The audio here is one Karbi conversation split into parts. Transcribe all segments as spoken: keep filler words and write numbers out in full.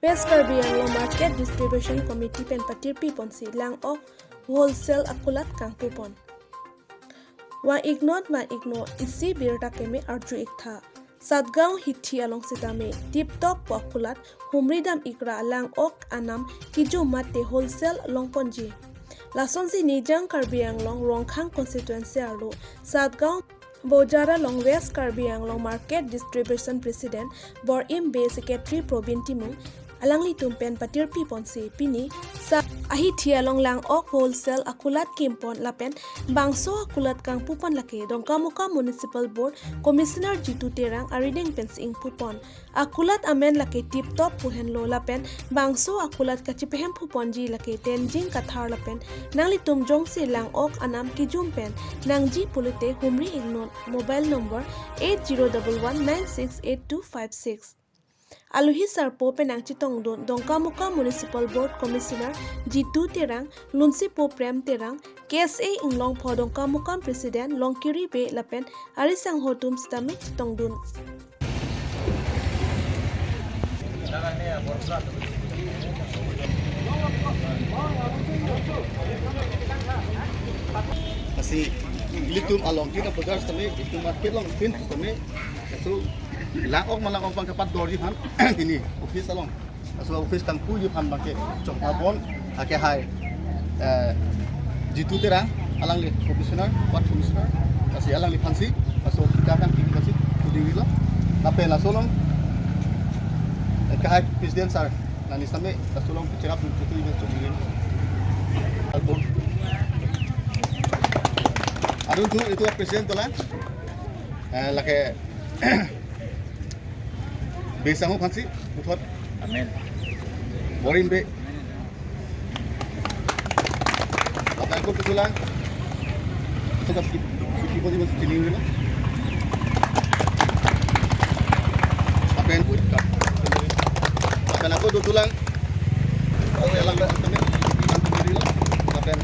West Karbi Anglong Market Distribution Committee pen patirpi ponsi lang-ok wholesale akulat kangpu pon. Vang iknon vang iknon isi birta keme arju iktha. Satgaon hithi along sitame tip top pu akulat humri dam ikra lang-ok anam kijum mate wholesale long ponji. Lasonsi Nijang Karbi Anglong Rongkhang constituency arlo Satgaon Bojar along West Karbi Anglong Market Distribution President Borim Bey, Secretary Probin Timung, alanglitum pen patirpi ponsi pini sa ahithi along lang-ok wholesale akulat kim pon lapen bangso akulat kangpu pon lake Dongkamukam Municipal Board Commissioner Jitu Terang arideng pensi ingpu pon. Akulat amen lake tip top pu henlo lapen bangso akulat kachipehemphu ponji lake Tenzing Kathar lapen nanglitum jongsi lang-ok anam kijum pen nangji pulote humri iknon mobile number eight zero double one nine six eight two five six. Aluhi sarpo pen nangchetongdun Dongkamukam Municipal Board Commissioner Jitu Terang, Lunsipo Prem Terang, K S A Inglongpho Dongkamukam President Longkiri Bey lapen ari sangho atum sitame chetongdun. Lasi ilitum along kita bojar sitame, ilitum market along pin sitame, laso lang-ok ma lang-ok abang kapadorji aphan pini office along, laso office kangpuji aphan abangke chokma pon, lake hai, eh, Jitu Terang, alangli commissioner, ward commissioner, lasi alangliphansi laso kita kan tinggi pasi kuding lo. Lapen laso along, eh, kahai president sir, nani sitame laso along check up dun putu ibe chokma. Adun thu itum president dolang, eh, lake Bey sangho aphansi puthot. Amen. Borim Bey. Lapen ako dothulang. Ito ka ki, ki, ki, ki, chini ulo. Lapen, lapen ako dothulang. Lapen lang, lapen, lapen,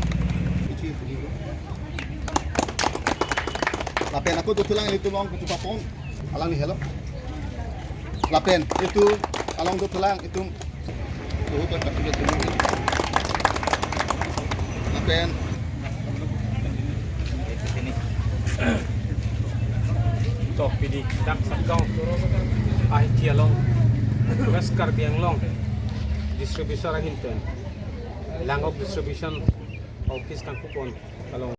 lapen ako dothulang, ilitum along ketupa pon. Alangli helo. Lapen itum along dothulang itum. Lapen to pini dak Satgaon ahithi along West Karbi Anglong distribution ahin pen lang-ok distribution office kangpu pon along.